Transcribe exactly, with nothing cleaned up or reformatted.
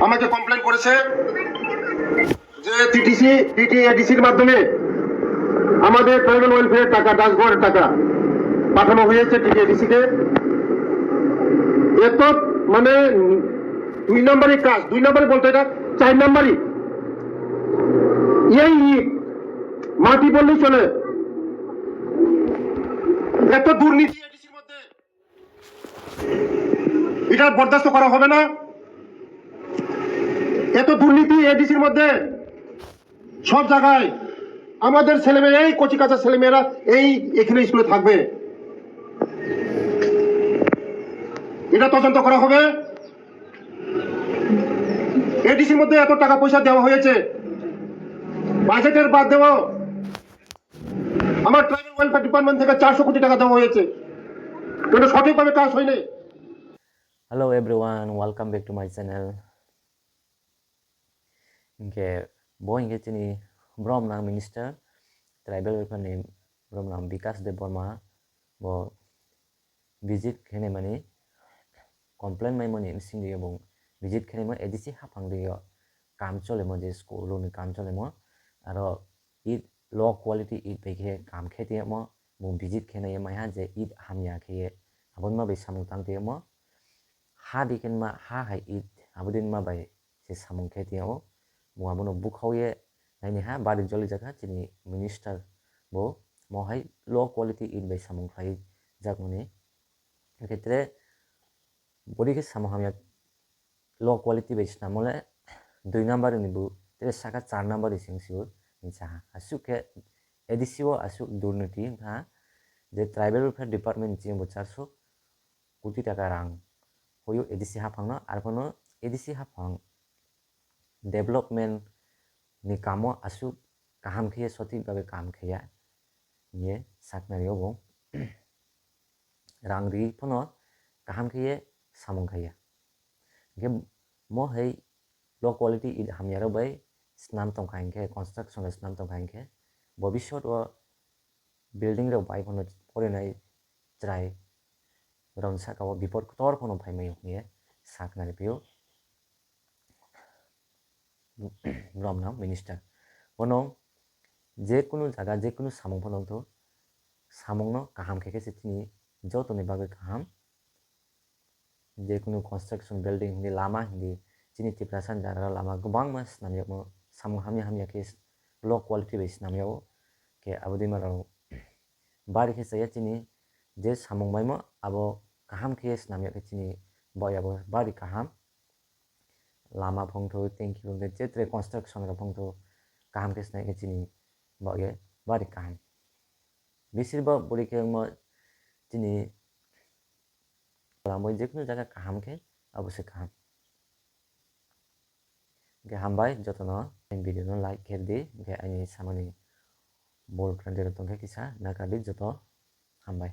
আমাকে কমপ্লেন করেছে যে টিটিসি, টিটিএডিসির মাধ্যমে আমাদের ট্রাইবাল ওয়েলফেয়ার টাকা, ডাসবারের টাকা পাঠানো হয়েছে টিটিএডিসিকে। এত মানে দুই নম্বরই কাজ, দুই নম্বরই বলতে এটা চার নম্বরই। এই ইট মাটি বললেই চলে। এত দুর্নীতি এডিসির মধ্যে, এটা বরদাস্ত করা হবে না। এত দুর্নীতি এডিসির মধ্যে, সব জায়গায় আমাদের ছেলেমেয়ে, এই কচি কাঁচা ছেলেমেয়েরা এই এখানে স্কুলে থাকবে, এটা তদন্ত করা হবে। এডিসির মধ্যে এত টাকা পয়সা দেওয়া হয়েছে, বাজেটের বাদ দেওয়া আমার ট্রাইবাল ওয়েলফেয়ার ডিপার্টমেন্ট থেকে চারশো কোটি টাকা দেওয়া হয়েছে, কিন্তু সঠিকভাবে কাজ হয়নি। Hello everyone, welcome back to my channel. Hinkhe bo hinkhe chini Boromnang minister, tribal welfare ni Boromnang Bikas Debbarma, bo visit khe naimani complain maimani bisingtwi bung visit khe naima A D C haphang rio kam cholemo, je school rokni kam cholemo, aro it low quality it bai khe kam khe tiyamo, bung visit khe nai maiha je it hamya khe ye aboni ma bai samung tang tiyamo, ha di khe ma ha hai it aboni ma bai se samung khe tiyamo, bung abono bukhao ye naini ha bari joli jakha chini minister bo mo hai low quality it bai samung khlai jakmani. Khetre bori khe samung hamya low quality bai swnamo le dui number ni bo, tere saka char number ni sing sio hinsa ha. Aswk khe A D C o aswk durniti wngkha je tribal welfare department ni chini bo charso koti taka rang hoyo A D C haphang no, arphano A D C haphang development ni kamo aswk kaham khe sothik bhabe kam kheya hiye saknari obo. Rang ri phano kaham khe ye samung kha ya. Hinkhe mo hai low quality it hamya rok bai swnam tong kha hinkhe, construction bai swnam tong kha hinkhe, bobisot o building rok bai phano porinai chwrai rok ni saka o bipor kotor phano phai mai o hinkhe sak nai phio. Boromnang minister. Bono je kunu jaga, je kunu samung phano wngthu, samungno kaham khe khe se chini jotoni bagwi kaham. Je kunu construction building hindi, lama hindi, chini Tiprasa ni jaga lama kwbangma swnam yamo, samung hamya hamya khe low quality bai swnam yao. Khe abo dima rok bari khe chaya chini je samung maimo abo kaham khe swnam ya khe chini bo yabo bari kaham. Lama phongthu, tanki phongthu, je tre construction rok phongthu kaham khe swnai khe chini bo ye bari kaham. Bisir bo bori khe wngmo chini lamwi je kunu jaga kaham khe abo se kaham. Hinkhe hambai jotono video no like khe di, hinkhe aini samani bol kwrwng tongkhe kisa nakardi joto hambai.